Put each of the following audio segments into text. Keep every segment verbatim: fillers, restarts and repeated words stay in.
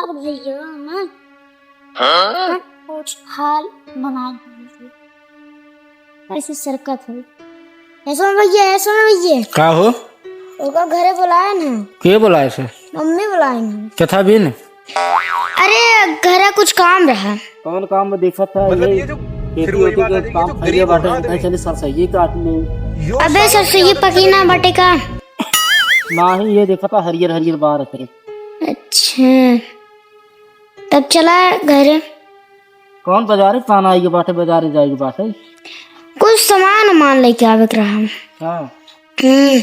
अब भैया ना, हाँ? कुछ हाल बना दीजिए। ऐसे सरकत है। ऐसा भैया, ऐसा भैया। का हो? ओका घरे बुलाए ना। के बुलाए से? मम्मी बुलाए ना। कथा बिन? अरे, घरे कुछ काम रहा। कौन काम में देखत है? मतलब ये जो खेती फिर वही वेती बात के आ जाएगी, काम जो फैले गरीब बाटे, होना पता चले सरसोई काट ले। अबे, सरसोई पकी ना बाटे का? नाही, ये देखत है हरियर हरियर बार है। अच्छा, तब चला घरे। कौन बाजारे? ताना आई के बाटे, बाजारे जाए के बाटे। कुछ सामान वामान लेके आवे के रहा। हाँ। हम्म।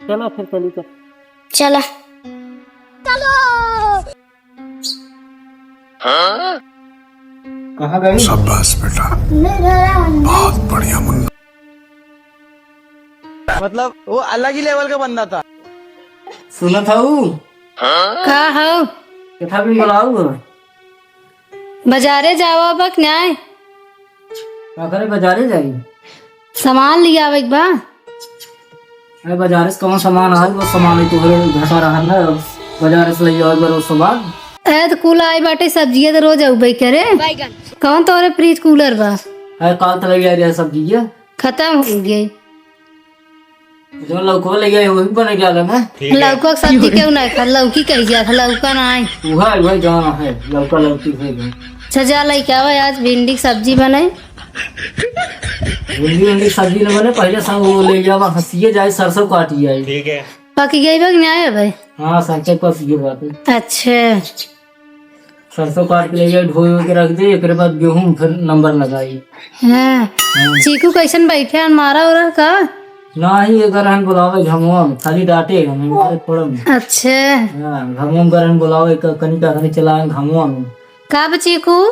चलो फिर चली तो। चला। कहाँ गई? शाबाश बेटा, बहुत बढ़िया मुन्ना। मतलब वो अलग ही लेवल का बंदा था। सुनत हऊ? का हऊ? कथा भी बुलाऊ? बाजारे जावा बक न्याय। का करे बाजारे जाई? सामान लियावे के बा। अरे बाजारे से कौन सामान आए? वो सामान ही तोहरे घर का रहल है। बाजारे से ले आवे बरो सामान। ए तो कुल आई बाटे, सब्जिया तो रोज अउबे करे। कौन तोहरे फ्रिज कूलर बा? अरे काल तो ले आए रहे सब्जिया। खतम हो गई। जो लौकवा ले गए, वही बने गया ना। लौका के सब्जी केहू ना खा, लौकी कही जात, लौका ना आई। वही, वही जाना है, लौका लौकी है जो। अच्छा, जा लेके आवा, आज भिंडी की सब्जी बने। भिंडी, भिंडी की सब्जी न बने, पहले सब वो ले जावा, हंसिए जाए, सरसों काटी जाए। ठीक है। पक गई बा कि ना है भाई? हाँ, सरसों पक गई बात है। अच्छा। सरसों काट के ले जाए, धोए के रख दे, एकरे बाद गेहूं फिर नंबर लगाई। हाँ। हाँ। चीकू कैसन बैठे हैं, मारा हो रहा का? नाही, ये घर हन बुलावे घमवा में, खाली डांटे हमें, मारे थोड़ा में। अच्छा। हाँ, घमवा में घर हन बुलावे, क-, कनी का घनी चलाए घमवा में। का बा चीकू?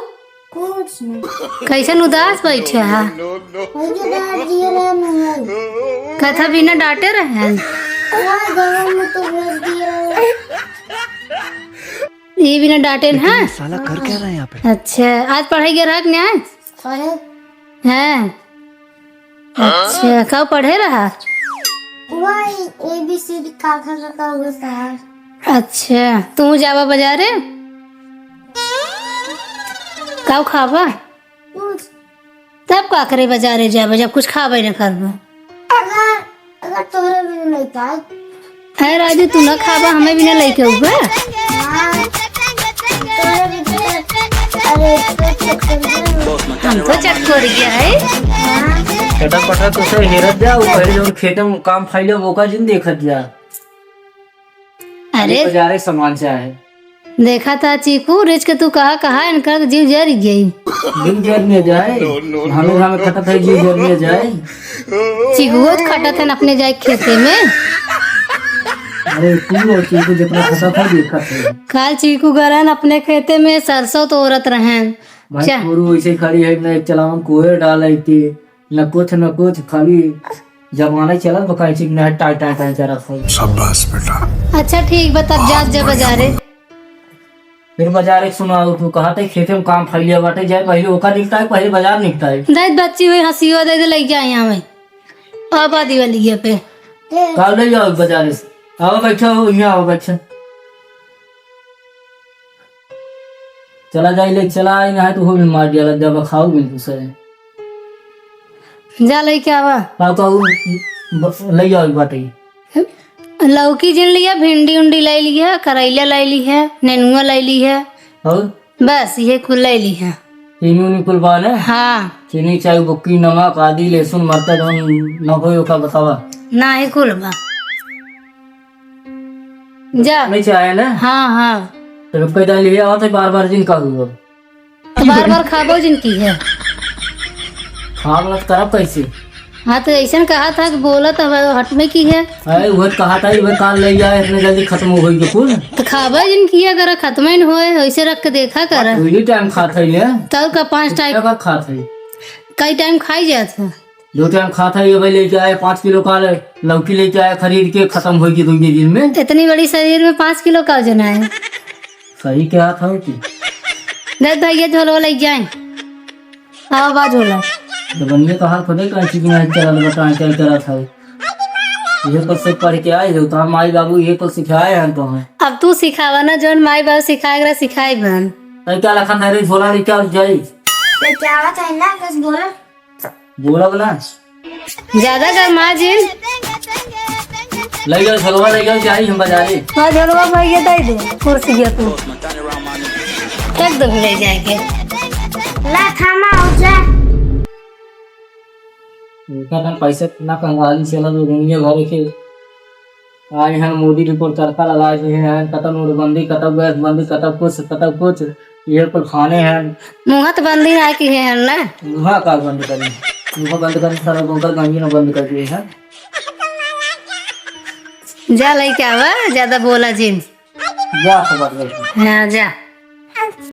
कुछ नहीं। कैसन उदास बैठे है? वही जो दादी है ना, मैं। कथा बिना डांटे रहे हैं? वहाँ गाँव में तो भेज दिया है। ये बिना डांटे न, हाँ? साला कर क्या रहा है यहाँ पे? अच्छा, आज पढ़ाई के रहा कि नहीं आज? पढ़े। हैं? अच्छा, का पढ़े रहा? वही A B C D का, का, का, का होता है। अच्छा, तू जावा बाजारे? का खाबा? कुछ। तब का करे बाजारे जाबे, जब कुछ खाबे न करबे? अगर, अगर तोहरे बिना लइका है। है राजू, तू ना खाबा, हमें बिना लइके अउबे? हाँ। तोहरे बिना, अरे, तो चक्कर है। हमको चक्कर गया है। हाँ। चटक पटक उसे हेरत जा, वो पहले जो खेत में काम फैले, वो का जिन देखत जा। अरे। बाजारे सामान चाहे। देखा था चीकू, रिच के तू कहा, कहा इनका तो जीव जर गई। जीव जर में जाए, घामे घामे खटत है, जीव जर में जाए। चीकू तो खटत है अपने जाए खेते में। अरे तू और चीकू जितना खटत है, देखत है। काल चीकू गरन अपने खेते में सरसों तोरत रहन। भाई चा- छोरू ऐसे खड़ी है, मैं चलावन कोहे डाल आई के। न कुछ, न कुछ, खाली जमाना चलत बा, काहे चीज ना टाई, टाई, टाई चलत हो। शाबाश बेटा। अच्छा, ठीक बा, तब जात जा बाजारे। फिर बाजारे सुनाओ, तू कहा थे खेते में काम फैलिया बाटे, जाए पहले ओका निपटाए, पहले बाजार निपटाए। दाई बच्ची हुई हंसी हो, दे दे, लई जाए यहाँ में। अब आ दिवाली पे। का ले जाओ बाजारे से? आओ बैठो, यहाँ आओ, बैठो। चला जाई ले, चला आई, ना है तो हो भी मार दिया, लग जाबा, खाऊ भी दूसरे। जा लेके आवा। का कहू, ब-, ले जाओ एक बाटे। लौकी जिन लिया, भिंडी उंडी ले लिया, करैला ले लिया, नेनुआ ले लिया। और? बस, ये कुल ले लिया। चीनी उनी कुल बा ना? हाँ। चीनी, चाय, बुक्की, नमक, आदि, लहसुन, मरचा, जौन न होई, ओका बतावा। ना, ये कुल बा। जा। नहीं चाहे ना? हाँ, हाँ। तो रुपये डाल लिया, और तो बार बार जिन का हुआ। तो बार बार खाबो जिन की है। खाब ना तो करब कैसे? हाँ, तो ऐसन कहा था कि बोला तो हवा हट में की है। अरे, वह कहा था, वह काल ले जाए, इतने जल्दी खत्म हो गई तो कुल। तो खाबो जिन की है, अगर खत्म ही न होए, वैसे रख के देखा कर। वही टाइम खात है ये। तब का पाँच टाइम? क्या खात है? कई टाइम खाई जात है। दो टाइम खाता है, ये भाई लेके आए पाँच किलो का, लौकी लेके आए खरीद के, खत्म होई गई दो दिन में। इतनी बड़ी शरीर में पाँच किलो का वजन है। सही कहा था कि। दस भैया झोलवा ले जाए। आओ बा झोला। तो बनिए तो हाथ खोदे का चीज में चला बताएं क्या करा था। ये कुल से पढ़ के आए हो, तोहार माई बाबू ये कुल सिखाए हैं तुम्हें। अब तू सिखावा ना, जौन माई बाबू सिखाए, एकरा सिखाई बन। अरे क्या लखन, अरे झोला लेके आओ जाई। लेके आवत है ना, बस बोला। बोला बोला। ज्यादा गरमा जिन। ले जाओ झोलवा, ले जाओ, जाई हम बाजारे। हाँ, झोलवा भैया दे दे, कुर्सी के तू। रख दो ले जाके। ला थामा हो जा। इनका धन पैसे ना कंगाली से ना दुनिया भर के। आज हम मोदी जी पर चरखा लगाए हुए हैं, कतब नोटबंदी, कतब गैस बंदी, कतब कुछ, कतब कुछ, ये कुल खाने हैं। मुँह तो बंदी ना की है ना? मुँह का बंद करी? मुँह बंद करी, सारा गोबर गंजी ना बंद कर दिए हैं। जा लेके आवा, ज्यादा बोला जिन। जा खबर लेके। हाँ, जा।